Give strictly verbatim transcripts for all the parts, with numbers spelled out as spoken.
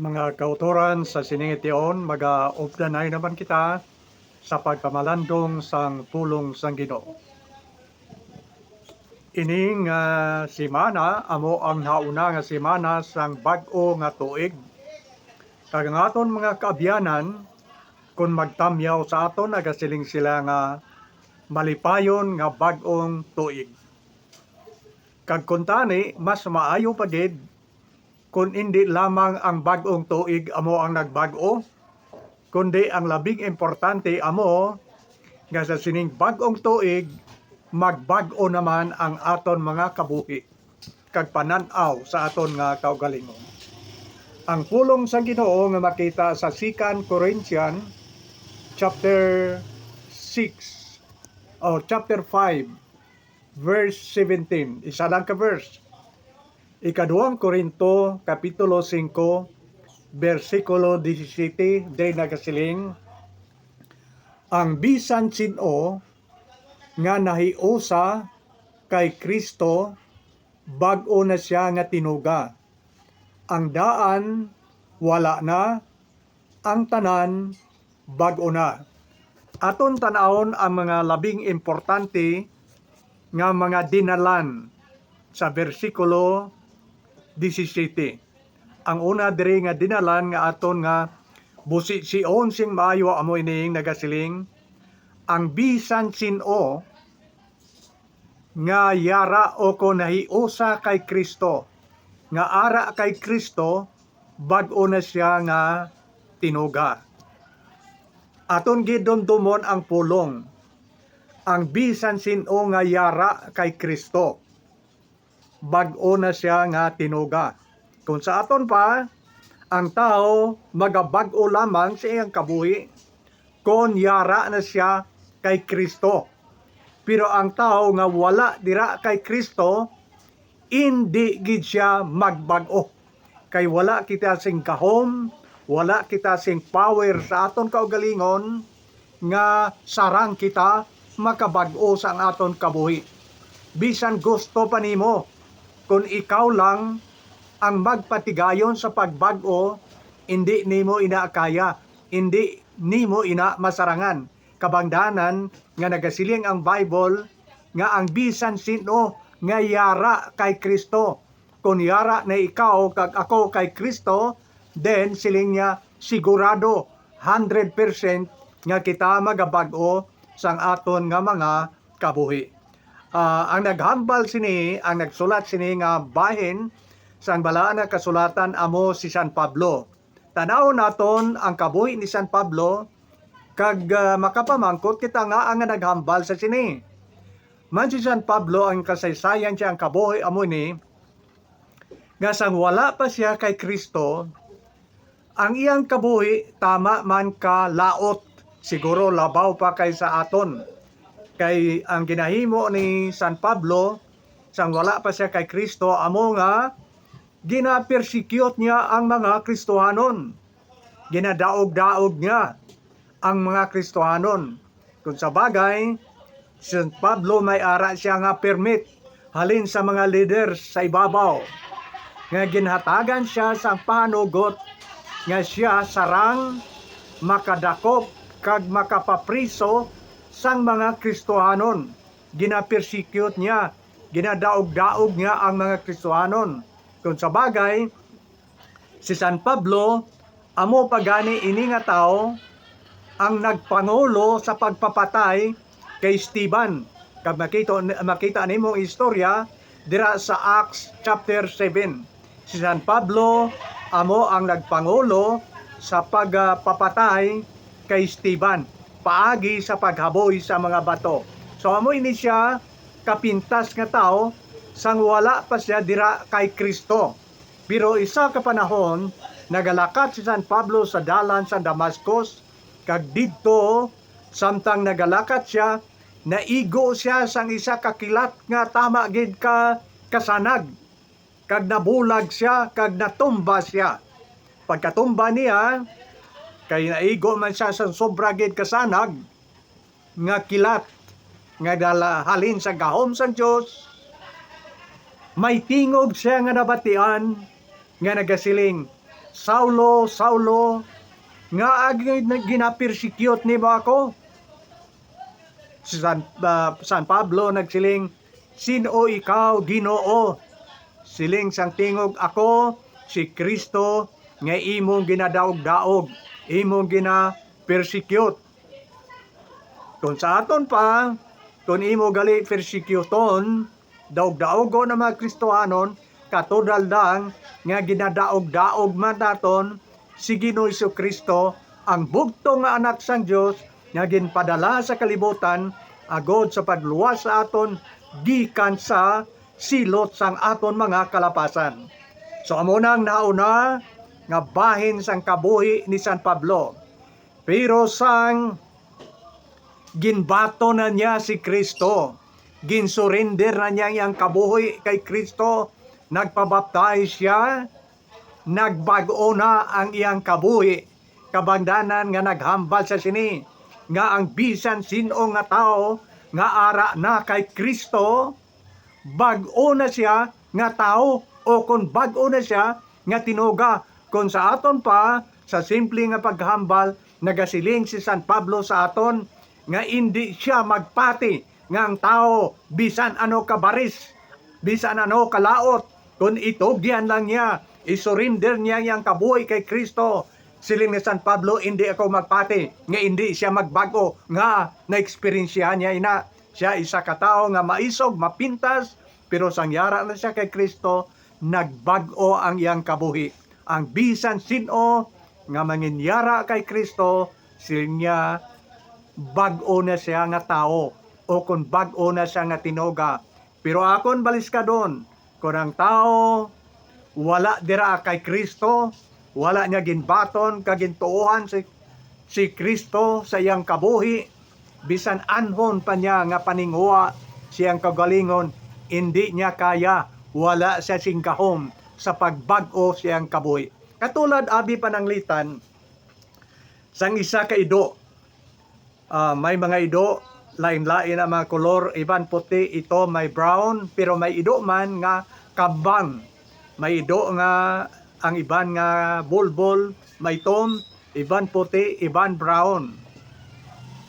Mga kautoran, sa sining tion, magaupdanay naman kita sa pagpamalandong sang pulong sang Ginoo. Ining, ah, semana amo ang nauna nga semana sang bag-o nga tuig. Kag ang aton mga kaabyanan, kon magtamyaw sa aton, nagasiling sila nga malipayon nga bag-ong tuig. Kag kuntani, mas maayo pa gid kon indi lamang ang bag-ong tuig amo ang nagbag-o, kundi ang labing importante amo nga sa sining bag-ong tuig, magbag-o naman ang aton mga kabuhi kag panan-aw sa aton nga kaugalingon. Ang pulong sang Ginoo nga makita sa Second Corinthians chapter six o chapter five, verse seventeen. Isa lang ka verse. Ikaduhang Corinto, Kapitulo singko, bersikulo disisiyete, day nagasiling, "Ang bisan sin-o nga nahiusa kay Cristo, bag-o na sia nga tinuga. Ang daan wala na, ang tanan bag-o na." Aton tan-awon ang mga labing importante nga mga dinalan sa bersikulo disisiyete. Ang una diri nga dinalan nga aton nga busision sing maayo amo ining nagasiling, "Ang bisan sin-o nga yara o kon nahiusa kay Cristo, nga ara kay Cristo, bag-o na sia nga tinuga." Aton gid dumdomon ang pulong, "Ang bisan sin-o nga yara kay Cristo, bag-o na sia nga tinuga." Kung sa aton pa, ang tawo magabag-o lamang sa iyang kabuhi kon yara na sia kay Cristo. Pero ang tawo nga wala dira kay Cristo, indi gid sia magbag-o. Kay wala kita sing gahom, wala kita sing power sa aton kaugalingon nga sarang kita makabag-o sa ang aton kabuhi. Bisan gusto pa nimo, kun ikaw lang ang magpatigayon sa pagbag-o, indi nimo ina kaya, indi nimo ina masarangan. Kabangdanan nga nagasiling ang Bible nga ang bisan sin-o nga yara kay Cristo. Kon yara na ikaw kag ako kay Cristo, then siling niya, sigurado, hundred percent nga kita magabag-o sang aton nga mga kabuhi. Ah, ang naghambal sini, ang nagsulat sini nga bahin sang Balaan nga Kasulatan amo si San Pablo. Tan-awon naton ang kabuhi ni San Pablo, kag, ah, makapamangkot kita nga ang naghambal sa sini. Man si San Pablo, ang kasaysayan siya ang kabuhi amo ni, nga sang wala pa sia kay Cristo, ang iyang kabuhi tama man ka laot, siguro labaw pa kay sa aton. Kay ang ginahimo ni San Pablo, sang wala pa sia kay Cristo, amo nga ginapersecute niya ang mga Kristohanon. Ginadaog-daog niya ang mga Kristohanon. Kung sa bagay, si San Pablo may ara siya nga permit halin sa mga leaders sa ibabaw, nga ginhatagan siya sang pahanugot nga sia sarang makadakop kag makapapriso sang mga Kristohanon. Ginapersecute niya, ginadaog-daog niya ang mga Kristohanon. Kung sa bagay, si San Pablo amo pa gani ini nga tawo ang nagpangulo sa pagpapatay kay Esteban. Kag makita, makita nimo ang istorya dira sa Acts chapter seven. Si San Pablo amo ang nagpangulo sa pagpapatay kay Esteban paagi sa paghaboy sa mga bato. So, amo ini sia kapintas nga tawo sang wala pa sia dira kay Cristo. Pero isa ka panahon, nagalakat si San Pablo sa dalan sa Damascus, kag didto, samtang nagalakat sia, naigo sia sang isa ka kilat nga tama gid ka kasanag, kag nabulag sia, kag natumba sia. Pagkatumba niya, kay naigo man sia sang sobra gid kasanag, nga kilat nga dala halin sa gahom sang Dios, may tingog siya nga nabatian nga nagasiling, Saulo, Saulo, ngaa gin-, ginapersecute nimo ako?" Si San, ah, San Pablo nagsiling, "Sin-o ikaw, Ginoo?" Siling sang tingog, "Ako si Cristo nga imong ginadaog-daog, imong gina-persecute." Kung sa aton pa, kung imo gali persecuton, daog-daogon ang mga Kristohanon, katudal lang nga ginadaog-daog man naton si Ginoong Jesu-Cristo, ang bugtong nga Anak sang Dios nga ginpadala sa kalibutan agod sa pagluwas sa aton gikan sa silot sang aton mga kalapasan. So, amo na ang nauna nga bahin sang kabuhi ni San Pablo. Pero sang ginbaton na niya si Cristo, ginsurinder na niya ang iyang kabuhi kay Cristo, nagpabaptize siya, nagbag-o na ang iyang kabuhi. Kabangdanan nga naghambal sa sini, nga ang bisan sin-o nga tawo nga ara na kay Cristo, bag-o na sia nga tawo, o kon bag-o na sia nga tinuga. Kon sa aton pa, sa simple nga paghambal, nagasiling si San Pablo sa aton nga indi sia magpati nga ang tawo, bisan ano ka baris, bisan ano ka laot, kon itugyan lang niya, isurinder niya iyang kabuhi kay Cristo. Siling ni San Pablo, "Indi ako magpati nga indi sia magbag-o nga naeksperyensyahan niya ina." Sia isa ka tawo nga maisog, mapintas, pero sang yara na sia kay Cristo, nagbag-o ang iyang kabuhi. Ang bisan sin-o nga manginyara kay Cristo, siling niya, bag-o na sia nga tawo, o kon bag-o na sia nga tinuga. Pero akon baliskadon, kon ang tawo wala dira kay Cristo, wala niya ginbaton kag gintuohan si, si Cristo sa iyang kabuhi, bisan anhon pa niya nga paninguha siyang kaugalingon, indi niya kaya, wala siya sing gahom sa pagbag-o siyang kabuhi. Katulad abi pananglitan sang isa ka ido, ah, may mga ido, lain-lain ang mga kolor, iban puti, itom, may brown, pero may ido man nga kambang. May ido nga ang iban nga bulbol, may itom, iban puti, iban brown.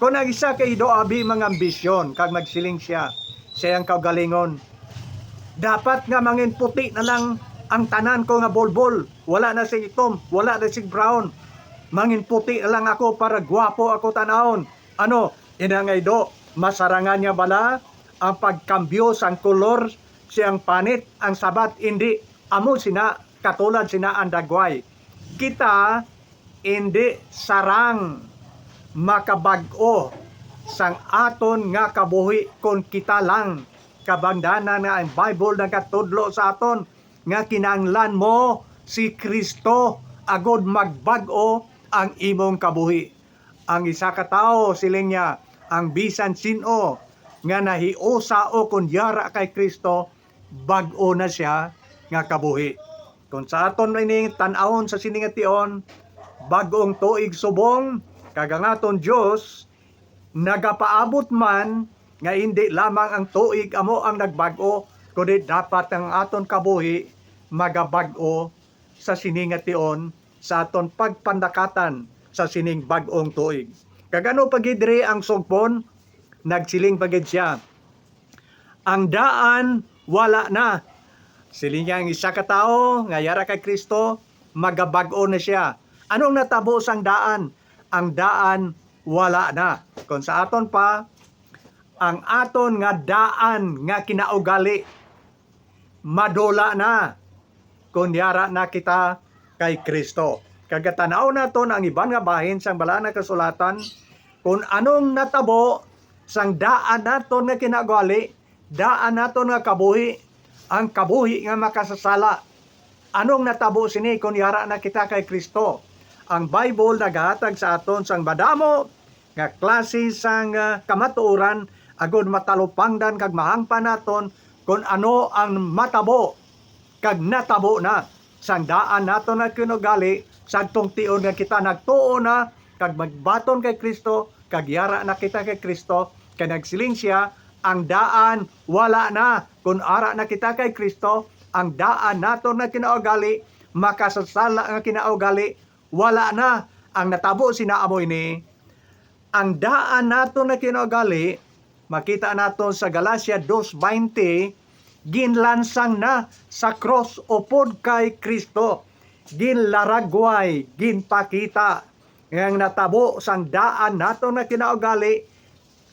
Kon ang isa ka ido abi mangambisyon kag magsiling sia sa iyang kaugalingon, "Dapat nga mangin puti na lang ang tanan ko nga bulbol, wala na sing itom, wala na sing brown. Mangin puti na lang ako para gwapo ako tan-awon." Ano, ina nga ido, masarangan niya bala ang pagkambyo sang kolor siyang panit? Ang sabat, indi. Amo sina, katulad sina ang dagway. Kita indi sarang makabag-o sang aton nga kabuhi kon kita lang. Kabangdanan nga ang Bible nagatudlo sa aton nga kinahanglan mo si Cristo agod magbag-o ang imong kabuhi. Ang isa ka tawo, siling niya, ang bisan sin-o nga nahiusa o kon yara kay Cristo, bag-o na sia nga kabuhi. Kon sa aton ini tan-awon sa sini nga tion, bag-ong tuig subong, kag ang aton Dios nagapaabot man nga indi lamang ang tuig amo ang nagbag-o, kundi dapat ang aton kabuhi magabag-o sa sini nga tion sa aton pagpandakatan sa sining bag-ong tuig. Kag ano pa gid diri ang sugpon? Nagsiling pa gid sia, "Ang daan wala na." Siling niya, ang isa ka tawo nga yara kay Cristo, magabag-o na sia. Anong natabo sang daan? Ang daan wala na. Kung sa aton pa, ang aton nga daan nga kinaugali madula na kon yara na kita kay Cristo. Kag tan-aw naton ang iban nga bahin sang Balaan nga Kasulatan, kon anong natabo sang daan naton nga kinaugali, daan naton nga kabuhi, ang kabuhi nga makasasala. Anong natabo sini kon yara na kita kay Cristo? Ang Bible nagahatag sa aton sang madamo nga klase sang, ah, kamatuoran agod matalupangdan kag mahangpan naton kon ano ang matabo kag natabo na sang daan naton nga kinugali, sadtong tion nga kita nagtuo na kag magbaton kay Cristo, kag yara na kita kay Cristo, kay nagsiling sia, "Ang daan wala na." Kon ara na kita kay Cristo, ang daan naton nga kinaugali makasasala nga kinaugali, wala na. Ang natabo sina amo ini, ang daan naton nga kinaugali, makita naton sa Galacia dos veinte, ginlansang na sa krus upod kay Cristo, ginlaragway, ginpakita nga ang natabo sang daan naton nga kinaugali,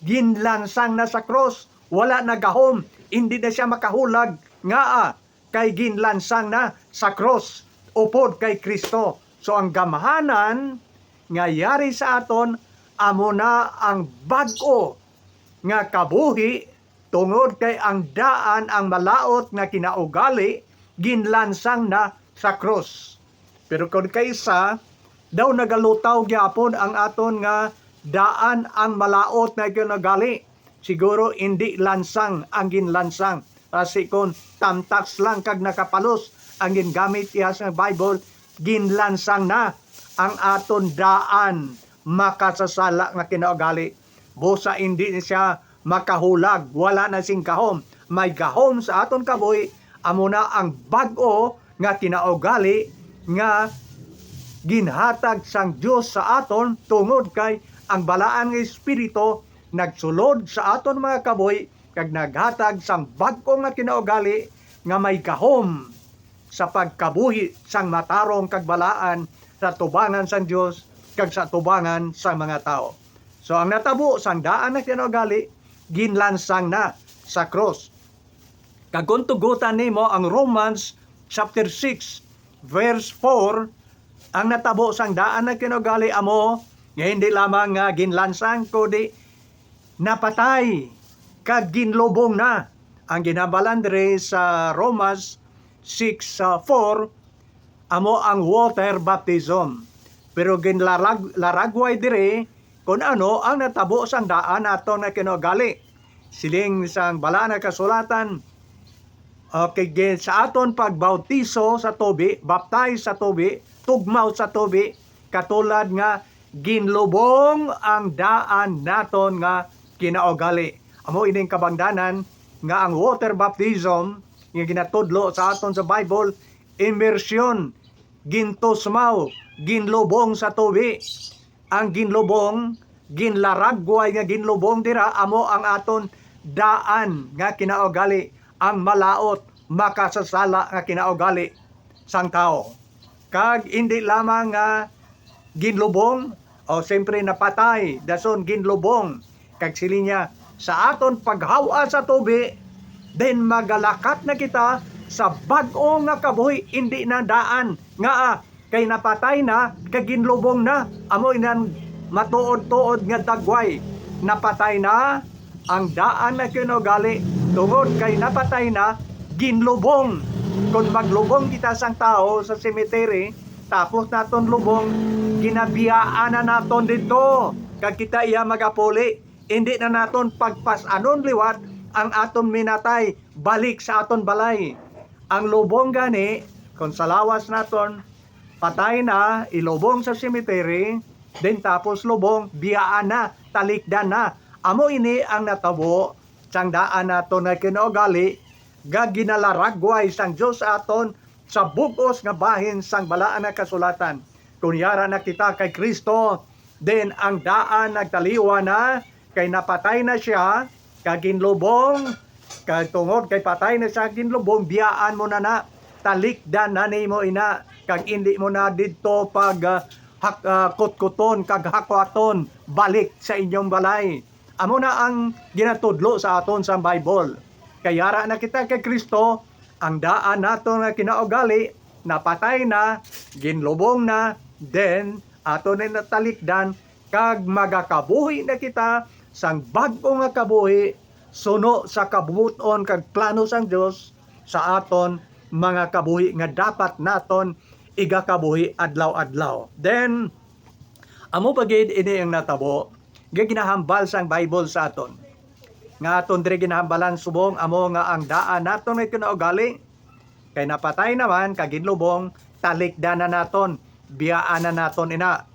ginlansang na sa krus, wala na gahom, hindi na siya makahulag. Ngaa? Kay ginlansang na sa krus upod kay Cristo. So, ang gamhanan nga yari sa aton amo na ang bag-o nga kabuhi, tungod kay ang daan, ang malaut nga kinaugali, ginlansang na sa krus. Pero kon kaisa, daw nagalutaw gyapon ang aton nga daan, ang malaut nga kinaugali. Siguro indi lansang ang ginlansang, basi kon tamtax lang kag nakapalos ang gingamit iya sa Bible, ginlansang na ang aton daan makasasala nga kinaugali. Busa indi na siya makahulag, wala na sing gahom. May gahom sa aton kabuhi amo na ang bag-o nga kinaugali nga ginhatag sang Dios sa aton, tungod kay ang Balaan nga Espiritu nagsulod sa aton mga kabuhi kag naghatag sang bag-o nga kinaugali nga may gahom sa pagkabuhi sang matarong kag balaan sa tubangan sang Dios kag sa tubangan sang mga tawo. So, ang natabo sang daan nga kinaugali ginlansang na sa krus. Kag kon tugutan nimo ang Romans chapter six, verse four, ang natabo sang daan nga kinaugali amo nga hindi lamang nga ginlansang, kundi napatay kag ginlubong na. Ang ginhambalan diri sa Romans six, ah, four, amo ang water baptism. Pero ginlarag-, laragway diri kon ano ang natabo sang daan naton nga kinaugali. Siling sang Balaan nga Kasulatan, okay, gin-, sa aton pagbautiso sa tubi, baptize sa tubi, tugmaw sa tubi, katulad nga ginlubong ang daan naton nga kinaugali. Amo ining kabangdanan nga ang water baptism nga ginatudlo sa aton sa Bible, immersion, gintusmaw, ginlubong sa tubi. Ang ginlubong, ginlaragway nga ginlubong dira amo ang aton daan nga kinaugali, ang malaut, makasasala nga kinaugali sang tawo. Kag indi lamang nga ginlubong, o, siyempre, napatay, dason ginlubong. Kag siling niya, sa aton paghaw-a sa tubi, then magalakat na kita sa bag-o nga kabuhi, indi na daan. Ngaa? Kay napatay na, kag ginlubong na. Amo inan matuod-tuod nga dagway. Napatay na ang daan nga kinaugali, tungod kay napatay na, ginlubong. Kon maglubong kita sang tawo sa cemetery, tapos naton lubong, ginabiyaan na naton didto, kag kita iya magapuli. Indi na naton pagpas-anon liwat ang aton minatay balik sa aton balay. Ang lubong gani, kon sa lawas naton, patay na, ilubong sa cemetery, then tapos lubong, biyaan na, talikdan na. Amo ini ang natabo sang daan naton nga kinaugali, nga ginalaragway sang Dios sa aton sa bug-os nga bahin sang Balaan nga Kasulatan. Kon yara na kita kay Cristo, then ang daan nagtaliwan na, kay napatay na sia, kag ginlubong, kag tungod kay patay na sia, ginlubong, biyaan mo na na, talikdan na nimo ina, kag indi mo na didto pag, ah, hak-, ah, kutkuton kag hakwaton balik sa inyong balay. Amo na ang ginatudlo sa aton sa Bible. Kay yara na kita kay Cristo, ang daan naton nga kinaugali napatay na, ginlubong na, then aton na natalikdan, kag magakabuhi na kita sang bag-o nga kabuhi suno sa kabubot-on kag plano sang Dios sa aton mga kabuhi nga dapat naton igakabuhi adlaw-adlaw. Then, amo pa gid ini ang natabo nga ginahambal sang Bible sa aton, nga aton diri ginahambalan subong amo nga ang daan naton nga kinaugali, kay napatay naman kag ginlubong, talikdan na naton, biyaan na naton ina.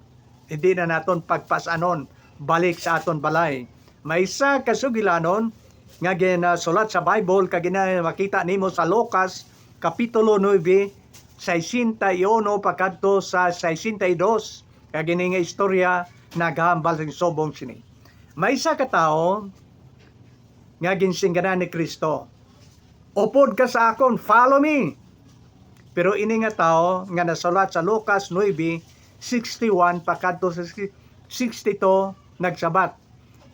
Hindi na naton pagpas-anon balik sa aton balay. May isa ka sugilanon nga ginasulat sa Bible, kag ina makita nimo sa Lucas Kapitulo nuebe, sesenta y uno pakadto sa sesenta y dos, kag ini nga istorya naghambal sing subong sini. May isa ka tawo nga ginsingganan ni Cristo, "Upod ka sa akon, follow me." Pero ini nga tawo nga nasulat sa Lucas nuebe sixty-one pakadto sa sixty-two nagsabat,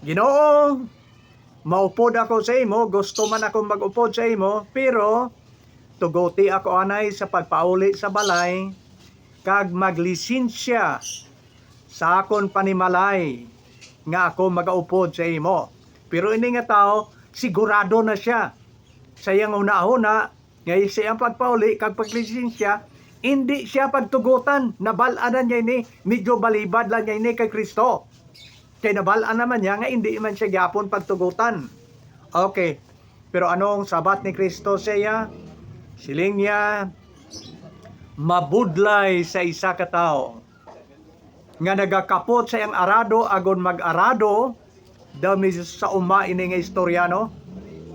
"Ginoo, maupod ako sa imo, gusto man ako mag-upod sa imo, pero tuguti ako anay sa pagpauli sa balay kag maglisensya sa akon panimalay nga ako magaupod sa imo." Pero ini nga tawo, sigurado na siya sa iyang hunahuna nga sa iyang pagpauli kag paglisensya, indi siya pagtugutan. Nabal-an na niya ini, medyo balibad lang niya ini kay Cristo. Kay nabal-an naman niya nga indi man siya gyapon pagtugutan. Okay. Pero anong sabat ni Cristo sa iya? Siling niya, "Mabudlay sa isa ka tawo nga nagakapot sa iyang arado agon mag-arado." Daw mi sa uma ini nga istorya, no?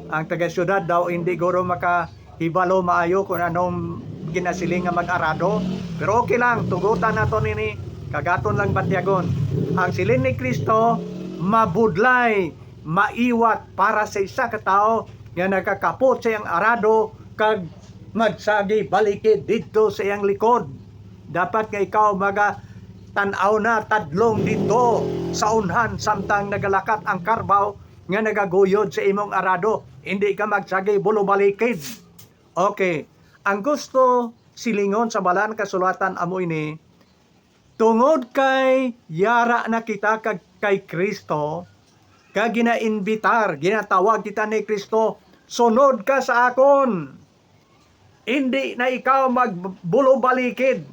Ang taga-siyudad daw hindi guro makahibalo maayo kung anong ginasiling nga mag-arado. Pero okay lang, tugutan naton ini, kag aton lang batyagon. Ang siling ni Cristo, mabudlay, maiwat para sa isa ka tawo nga nagakapot sa iyang arado kag magsagi balikid didto sa iyang likod. Dapat nga ikaw magatan-aw na tadlong didto sa unhan samtang nagalakat ang karbaw nga nagaguyod sa imong arado. Hindi ka magsagi bulubalikid. Okay. Ang gusto silingon sa Balaan Kasulatan amo ini, tungod kay yara na kita kag kay Cristo, kag ginainbitar, ginatawag kita ni Cristo, "Sunod ka sa akon." Indi na ikaw magbulubalikid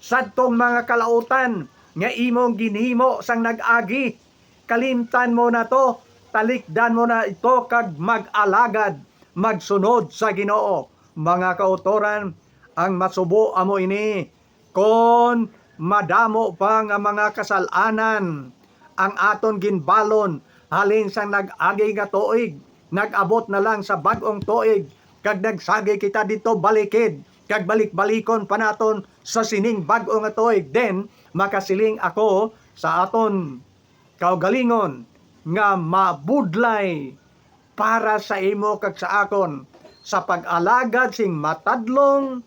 sadtong mga kalautan nga imong ginhimo sang nag-agi. Kalimtan mo na to, talikdan mo na ito, kag mag-alagad, magsunod sa Ginoo. Mga kautoran, ang masubo amo ini, kon madamo pa nga mga kasal-anan ang aton ginbalon halin sang nag-agi nga tuig, nag-abot na lang sa bag-ong tuig, kag nagsagi kita didto balikid, kag balik-balikon pa naton sa sining bag-o nga tuig, then makasiling ako sa aton kaugalingon nga mabudlay para sa imo kag sa akon sa pag-alagad sing matadlong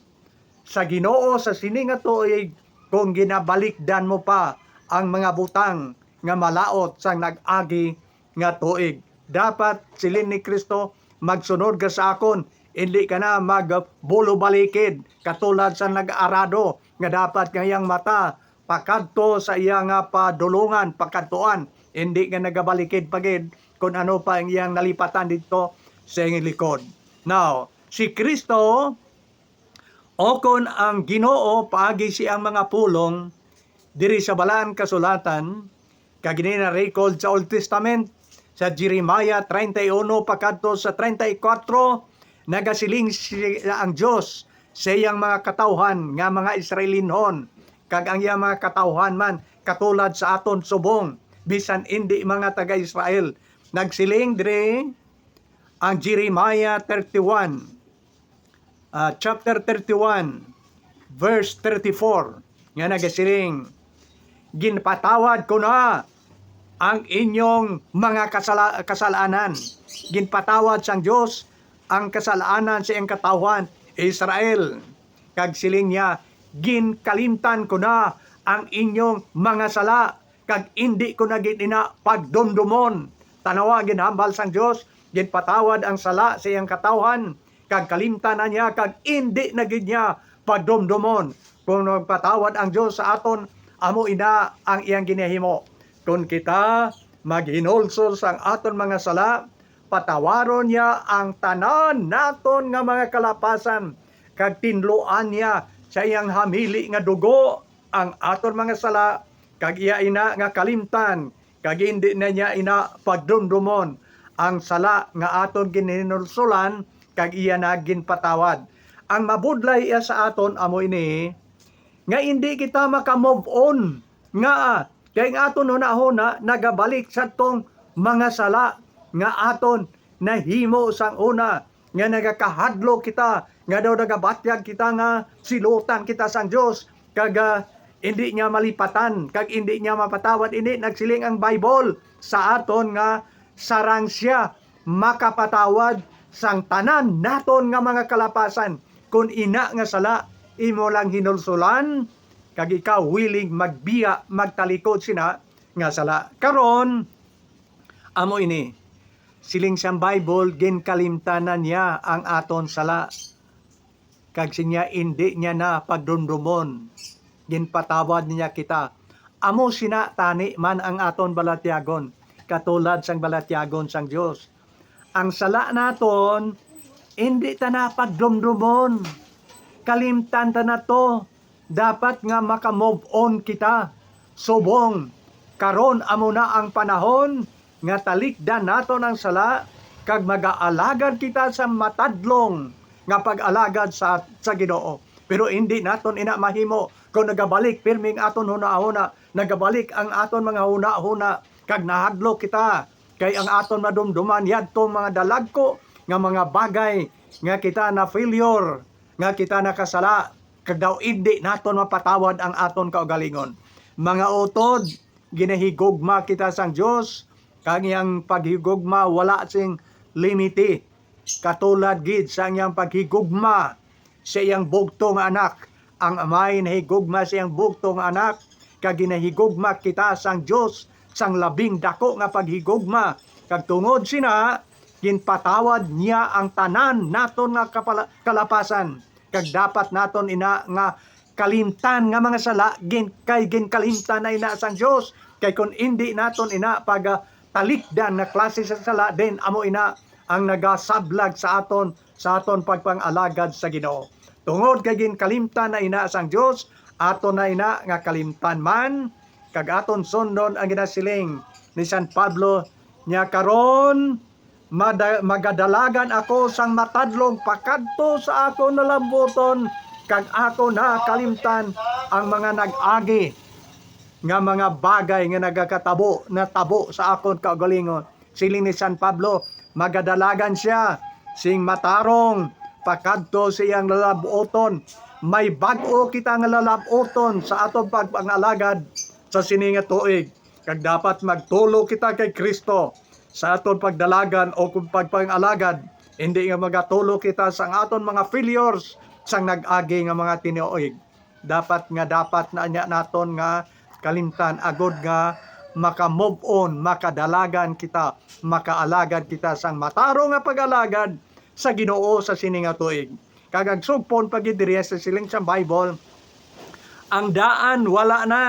sa Ginoo sa sini nga tuig, kung ginabalikdan mo pa ang mga butang nga malaut sang nag-agi nga tuig. Dapat, siling ni Cristo, "Magsunod ka sa akon, indi ka na magbulubalikid katulad sa nag-arado nga dapat nga iyang mata pakadto sa iya nga padulongan, pakadtuan, indi nga nagabalikid pa gid kon ano pa ang iyang nalipatan didto sa iyang likod." Now, si Cristo, o kon ang Ginoo paagi sa iyang mga pulong diri sa Balaan Kasulatan, kag ini na-record sa Old Testament, sa Jeremiah treinta y uno pakadto sa treinta y cuatro, nagasiling si, ang Dios sa iyang mga katawhan nga mga Israelinhon, kag ang iyang mga katawhan man katulad sa aton subong, bisan indi mga taga-Israel. Nagsiling diri ang Jeremiah thirty-one, ah, chapter thirty-one, verse thirty-four, nga nagasiling, "Ginpatawad ko na ang inyong mga kasala-, kasalanan." Ginpatawad sang Dios ang kasalanan sa iyang katawhan, Israel. Kag siling niya, "Ginkalimtan ko na ang inyong mga sala, kag indi ko na gid ina pagdumdomon." Tanawa, ginhambal sang Dios, ginpatawad ang sala sa iyang katawhan, kag kalimtan na niya, kag indi na gid niya padumdomon. Kung magpatawad ang Dios sa aton, amo ina ang iyang ginahimo. Kung kita maghinulsol sang aton mga sala, patawaron niya ang tanan naton nga mga kalapasan, kag tinluan niya sa iyang hamili nga dugo ang aton mga sala, kag iya ina nga kalimtan, kag indi na niya ina pagdumdomon ang sala nga aton ginhinulsolan, kag iya na ginpatawad. Ang mabudlay iya sa aton amo ini, nga indi kita maka-move on, nga kay ang aton hunahuna nagabalik sa tong mga sala nga aton nahimo sang una, nga nagakahadlok kita nga daw nagabatyag kita nga silutan kita sang Dios, kag, ah, indi niya malipatan, kag indi niya mapatawad. Indi, nagsiling ang Bible sa aton nga sarang siya makapatawad sang tanan naton nga mga kalapasan. Kon ina nga sala imo lang hinulsulan, kag ikaw willing magbiya, magtalikod sina nga sala. Karon, amo ini, siling sang Bible, ginkalimtan na niya ang aton sala. Kag sinya, indi niya na pagdumdumon. Ginpatawad niya kita. Amo sina tani man ang aton balatyagon, katulad sang balatyagon sang Dios. Ang sala naton, indi ta na pagdumdumon. Kalimtan ta na to. Dapat nga maka-move on kita. Subong, karon amo na ang panahon nga talikdan naton ang sala, kag magaalagad kita sa matadlong nga pag-alagad sa, sa Ginoo. Pero indi naton ina mahimo kung nagabalik pirmi ang aton hunahuna, nagabalik ang aton mga hunahuna, kag nahadlok kita, kay ang aton madumduman yadtong mga dalagko nga mga bagay nga kita na-failure, nga kita nakasala, kag daw indi naton mapatawad ang aton kaugalingon. Mga utod, ginahigugma kita sang Dios, kag iyang paghigugma wala sing limiti, katulad gid sang iyang paghigugma sa iyang bugtong nga Anak. Ang Amay nahigugma sa iyang bugtong nga Anak, kag ginahigugma kita sang Dios sang labing dako nga paghigugma, kag tungod sina, ginpatawad niya ang tanan naton nga kapala-, kalapasan, kag dapat naton ina nga kalimtan nga mga sala, gin-, kay ginkalimtan na ina sang Dios. Kay kon indi naton ina pag, ah, talikdan nga klase sa sala, then amo ina ang nagasablag sa aton, sa aton pagpang-alagad sa Ginoo. Tungod kay ginkalimtan na ina sang Dios, aton na ina nga kalimtan man, kag aton sundon ang ginasiling ni San Pablo, niya, karon, mada-, magadalagan ako sang matadlong pakadto sa akon nalabuton, kag ako na kalimtan ang mga nag-agi nga mga bagay nga nagakatabo, natabo sa akon kaugalingon. Siling ni San Pablo, magadalagan sia sing matarong pakadto sa iyang lalab-oton. May bag-o kita nga lalab-oton sa aton pagpangalagad sa sini nga tuig, kag dapat magtulo kita kay Cristo sa aton pagdalagan o kung pagpangalagad, hindi nga magatulo kita sang aton mga failures sang nag-agi nga mga tinuig. Dapat nga, dapat na niya naton nga kalimtan, agod nga maka-move on, makadalagan kita, makaalagad kita sang matarong nga pag-alagad sa Ginoo sa sini nga tuig. Kag ang sugpon pa gid diri sa siling sa Bible, ang daan wala na.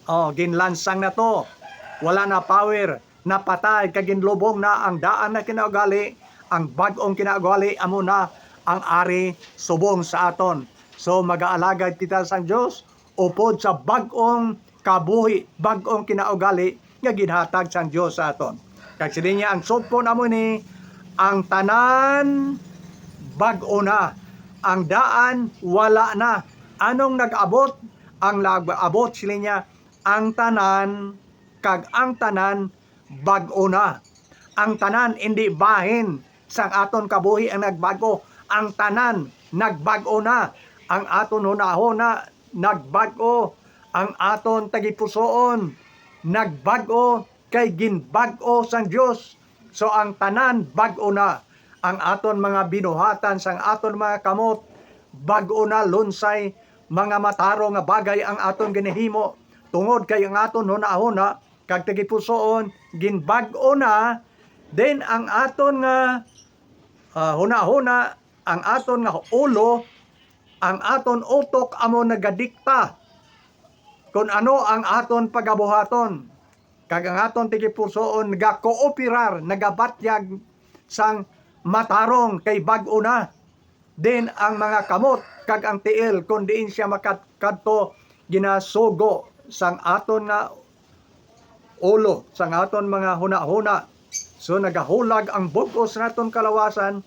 Oh, ginlansang na to. Wala na power, napatay, kag ginlubong na ang daan na kinaugali. Ang bag-ong kinaugali amo na ang ari subong sa aton. So, magaalagad kita sang Dios upod sa bag-ong kabuhi, bag-ong kinaugali nga ginhatag sang Dios sa aton. Kag siling niya, ang sugpon amo ni, ang tanan bag-o na, ang daan wala na. Anong nag-abot? Ang nag-abot, siling niya, ang tanan, kag ang tanan bag-o na. Ang tanan, indi bahin sang aton kabuhi ang nagbag-o. Ang tanan nagbag-o na. Ang aton hunahuna nagbag-o. Ang aton tagipusoon nagbag-o, kay ginbag-o sang Dios. So, ang tanan bag-o na. Ang aton mga binuhatan sang aton mga kamot bag-o na, lunsay, mga matarong nga bagay ang aton ginahimo, tungod kay ang aton hunahuna kag tagipusoon ginbag-o na. Then ang aton nga, ah, hunahuna, ang aton nga ulo, ang aton utok amo nagadikta kon ano ang aton pagabuhaton, kag ang aton tagipusoon nagakooperar, nagabatyag sang matarong kay bag-o na. Then ang mga kamot kag ang tiil, kon diin sia makadto, ginasugo sang aton nga ulo, sang aton mga hunahuna. So, nagahulag ang bug-os naton kalawasan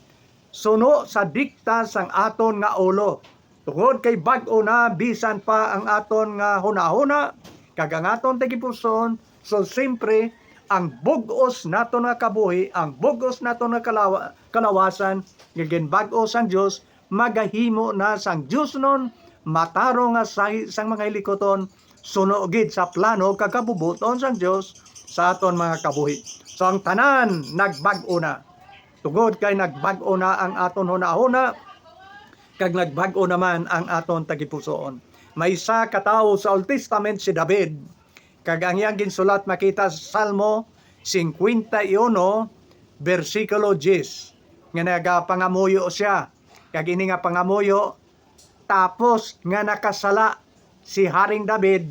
suno sa dikta sang aton nga ulo. Tungod kay bag-o na bisan pa ang aton nga hunahuna kag ang aton tagipusoon, so, siyempre, ang bug-os naton nga kabuhi, ang bug-os naton nga kalawa-, kalawasan nga ginbag-o sang Dios, magahimo na sang diosnon, matarong nga sahi sang mga hilikuton, suno gid sa plano kag kabubot-on sang Dios sa aton mga kabuhi. So, ang tanan nagbag-o na. Tungod kay nagbag-o na ang aton hunahuna, kag nagbag-o naman ang aton tagipusoon. May isa ka tawo sa Old Testament, si David, kag ang iyang ginsulat makita sa Salmo cincuenta y uno, bersikulo diyes, nga nagapangamuyo sia. Kag ini nga pangamuyo, tapos nga nakasala si Haring David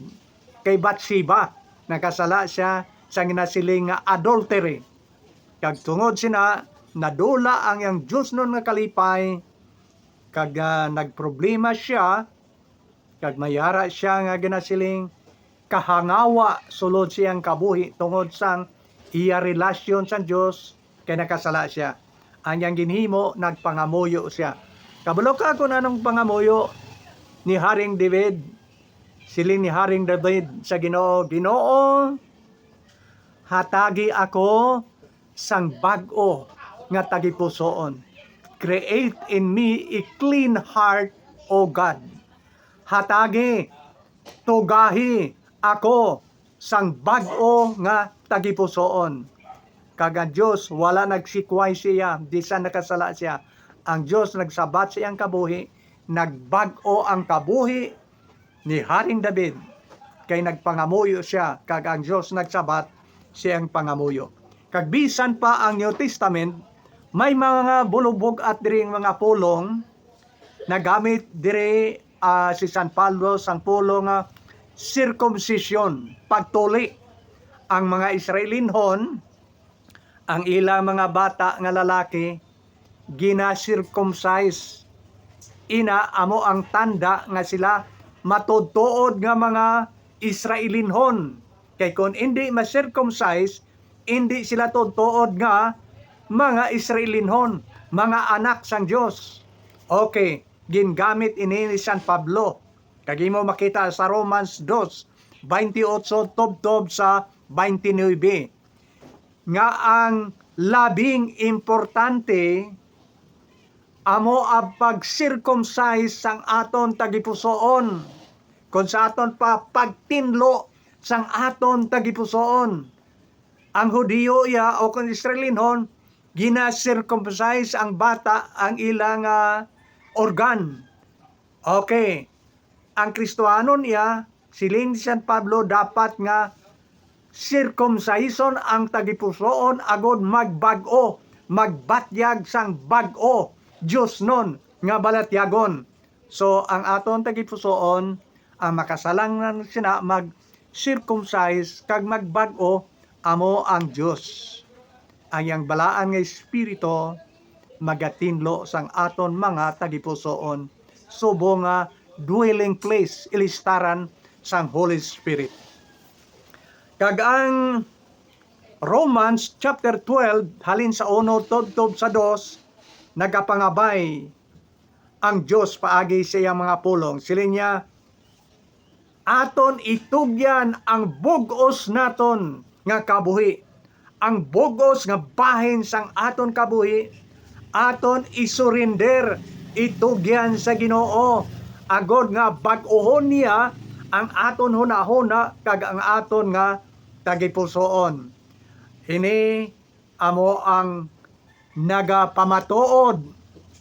kay Bathsheba, nakasala sia sa ginasiling nga adultery. Kag tungod sina, nadula ang iyang diosnon nga kalipay, kag, ah, nagproblema sia, kag may ara sia nga ginasiling kahangawa sulod sa iyang kabuhi tungod sang iya relasyon sang Dios, kay nakasala sia. Ang iyang ginhimo, nagpangamuyo sia. Kabalo ka kung anong pangamuyo ni Haring David? Siling ni Haring David sa Ginoo, "Ginoo, hatagi ako sang bag-o nga tagipusoon. Create in me a clean heart, O God." Hatagi, tugahi ako sang bag-o nga tagipusoon. Kag ang Dios wala nagsikway siya, bisan nakasala sia. Ang Dios nagsabat sa iyang kabuhi, nagbag-o ang kabuhi ni Haring David, kay nagpangamuyo sia, kag ang Dios nagsabat sa iyang pangamuyo. Kag bisan pa ang New Testament, may mga bulubog-at diri nga mga pulong nagamit diri, ah, si San Pablo sang pulong nga circumcision, pagtuli. Ang mga Israelinhon, ang ila mga bata nga lalaki gina-circumcise. Ina amo ang tanda nga sila matuod-tuod nga mga Israelinhon. Kay kon indi ma-circumcise, indi sila tuod-tuod nga mga Israelinhon, mga anak sang Dios. Okay, gingamit ini ni San Pablo. Kag imo makita sa Romans dos, twenty-eight tubtob sa twenty-nine, nga ang labing importante amo ang pag-circumcise sang aton tagipusoon, kon sa aton pa, pagtinlo sang aton tagipusoon. Ang Hudiyo iya o kon Israelinhon, gina-circumcise ang bata, ang ila nga organ. Okay. Ang Kristiyanon iya, siling ni San Pablo, dapat nga circumcision ang tagipusoon agod magbag-o, magbatyag sang bag-o, diosnon nga balatyagon. So, ang aton tagipusoon, ang makasalang na sina mag-circumcise kag magbag-o, amo ang Dios. Ang iyang balaan nga Espiritu magatinlo sang aton mga tagipusoon, subong nga dwelling place, ilistaran sang Holy Spirit. Kag ang Romans chapter twelve, halin sa uno tubtob sa dos, nagapangabay ang Dios paagi sa iyang mga pulong. Siling niya, "Aton itugyan ang bug-os naton nga kabuhi." Ang bug-os nga bahin sang aton kabuhi, aton isurrender, itugyan sa Ginoo, agod nga bag-ohon niya ang aton hunahuna kag ang aton nga tagipusoon. Ini amo ang nagapamatuod.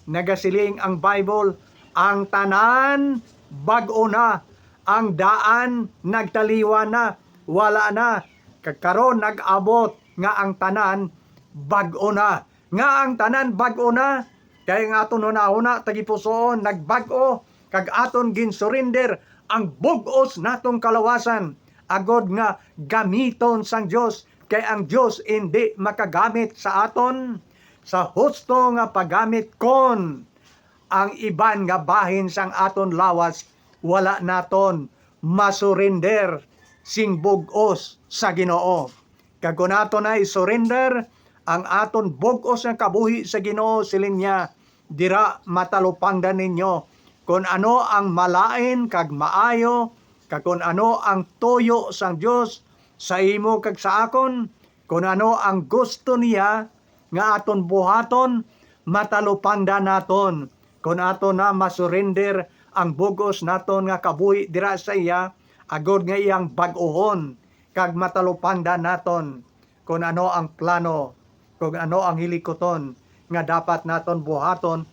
Nagasiling ang Bible, "Ang tanan bag-o na, ang daan nagtaliwan na, wala na." Kag karon nag-abot nga ang tanan bag-o na. Nga ang tanan bag-o na, kay ang aton hunahuna tagipusoon nagbag-o, kag aton ginsurinder ang bug-os natong kalawasan, agod nga gamiton sang Dios, kay ang Dios indi makagamit sa aton sa husto nga paggamit kon ang iban nga bahin sang aton lawas wala naton masurinder sing bug-os sa Ginoo. Kag kon aton na isurinder ang aton bug-os nga kabuhi sa Ginoo, siling niya, dira matalupangdan ninyo kon ano ang malain kag maayo, kag kon ano ang tuyo sang Dios sa imo kag sa akon, kon ano ang gusto niya nga aton buhaton, matalupangdan naton. Kon ato na masurrender ang bug-os naton nga kabuhi dira sa iya, agod nga iyang bag-ohon kag matalupangdan naton kon ano ang plano, kon ano ang hilikuton nga dapat naton buhaton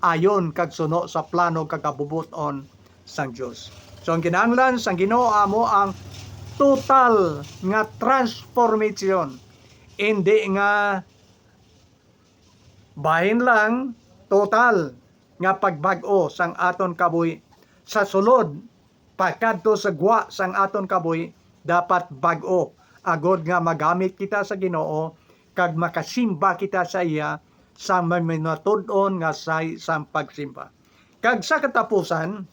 ayon kag suno sa plano kag kabubot-on sang Dios. So, ang kinahanglan sang Ginoo amo ang total nga transformation, indi nga bahin lang, total nga pagbag-o sang aton kabuhi. Sa sulod, pakadto sa gwa sang aton kabuhi, dapat bag-o, agod nga magamit kita sa Ginoo kag makasimba kita sa iya sa may matuod-on nga sahi sang pagsimba. Kag sa katapusan,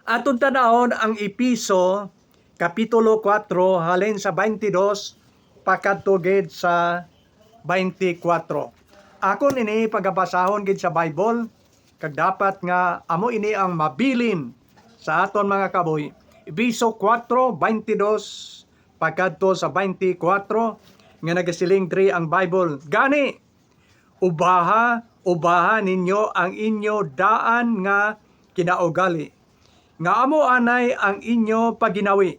aton tan-awon ang Efeso, Kapitulo kuwatro, halin sa twenty-dos pakadto gid sa twenty-kuwatro. Akon ini pagabasahon gid sa Bible, kag dapat nga amo ini ang mabilin sa aton mga kabuhi. Efeso kuwatro, twenty-dos pakadto sa twenty-kuwatro, nga nagasiling diri ang Bible, "Gani, ubaha, ubaha ninyo ang inyo daan nga kinaugali, nga amo anay ang inyo pagginawi,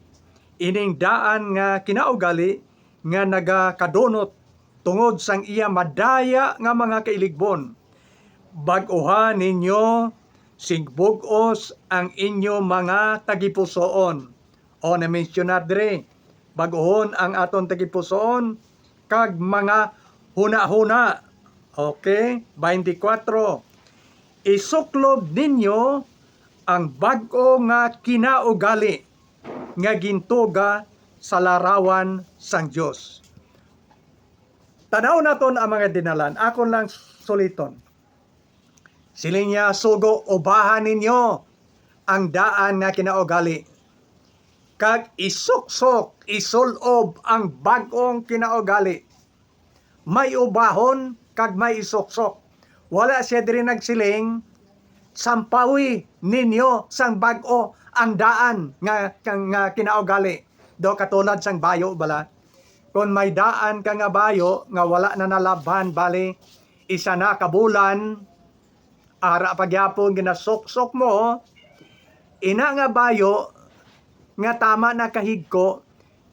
ining daan nga kinaugali nga nagakadunot tungod sang iya madaya nga mga kailigbon. Bag-oha ninyo sing bug-os ang inyo mga tagipusoon." O, na-mensionar diri, bag-ohon ang aton tagipusoon kag mga hunahuna. Okay, twenty-four. Isuklob ninyo ang bag-o nga kinaugali nga gintuga sa larawan sang Dios. Tanaw naton ang mga dinalan. Akon lang suliton. Siling niya, "Sugo, ubahan ninyo ang daan nga kinaugali, kag isuksok, isul-ob ang bag-ong kinaugali." May ubahon kag may isuksok. Wala siya diri nagsiling, "Sampawi ninyo sang bag-o ang daan nga, nga, nga kinaugali." Do, katulad sang bayo bala. Kon may daan ka nga bayo nga wala na nalabhan, bali, isa na ka bulan, ara pa gyapon ginasuksok mo, ina nga bayo nga tama na kahigko,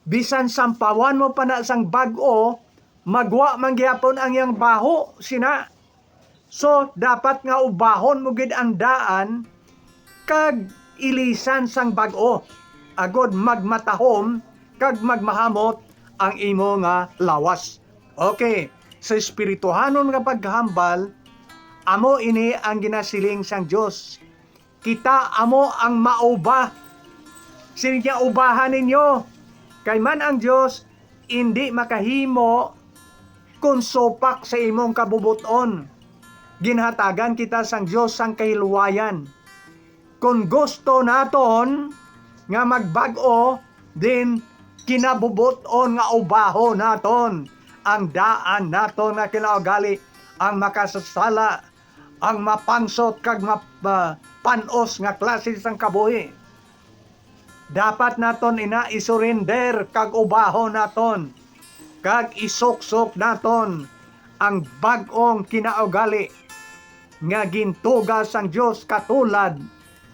bisan sampawan mo pa na sang bag-o, magwa man gyapon ang iyang baho sina. So, dapat nga ubahon mo gid ang daan kag ilisan sang bag-o, agod magmatahom kag magmahamot ang imo nga lawas. Okay, sa espirituhanon nga paghambal, amo ini ang ginasiling sang Dios. Kita amo ang mauba. Siling niya, "Ubahan ninyo." Kay man ang Dios indi makahimo kon supak sa imong kabubot-on. Ginhatagan kita sang Dios sang kahilwayan. Kon gusto naton nga magbag-o, din kinabubot-on nga ubahon naton ang daan naton nga kinaugali, ang makasasala, ang mapangsot kag map-, ah, pan-os nga klase sang kabuhi. Dapat naton ina isurrender kag ubahon naton, kag isuksok naton ang bag-ong kinaugali nga gintuga sang Dios katulad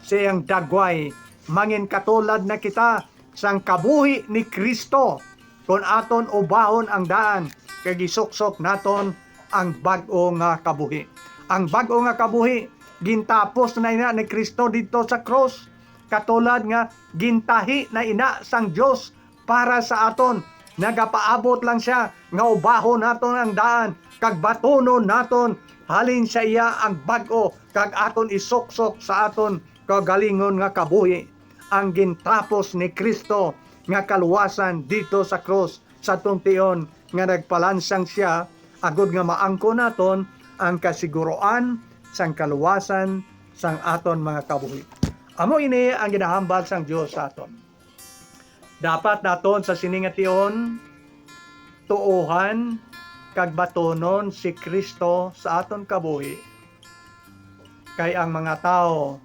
sa iyang dagway. Mangin katulad na kita sang kabuhi ni Cristo, kon aton ubahon ang daan kag isuksok naton ang bag-o nga kabuhi. Ang bag-o nga kabuhi gintapos na ina ni Cristo didto sa krus, katulad nga gintahi na ina sang Dios para sa aton. Nagapaabot lang sia nga ubahon naton ang daan kag batunon naton halin sa iya ang bag-o kag aton isuksok sa aton kaugalingon nga kabuhi. Ang gintapos ni Cristo nga kaluwasan didto sa krus sa aton tion nga nagpalansang sia, agod nga maangkon naton ang kasiguruan sang kaluwasan sang aton mga kabuhi. Amo ini ang ginahambal sang Dios sa aton. Dapat naton sa sini nga tion tuohan kag batunon si Cristo sa aton kabuhi. Kay ang mga tawo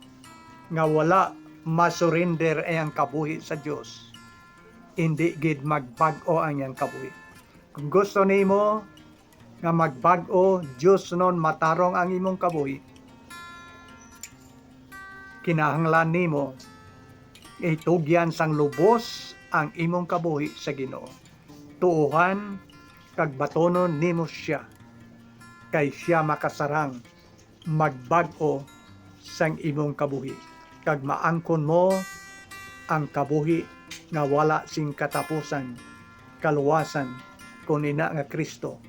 nga wala masurrender ang kabuhi sa Dios, indi gid magbag-o ang iyang kabuhi. Kung gusto nimo nga magbag-o, diosnon matarong ang imong kabuhi. Kinahanglan nimo itugyan sang lubos ang imong kabuhi sa Ginoo. Tuohan kag batonon nimo sia, kay sia makasarang magbag-o sang imong kabuhi, kag maangkon mo ang kabuhi nga wala sing katapusan, kaluwasan, kon ina nga Cristo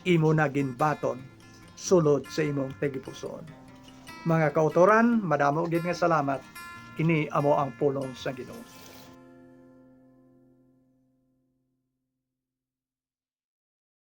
imo na ginbaton sulod sa imong tagipusoon. Mga kautoran, madamo gid nga salamat. Ini amo ang pulong sa Ginoo.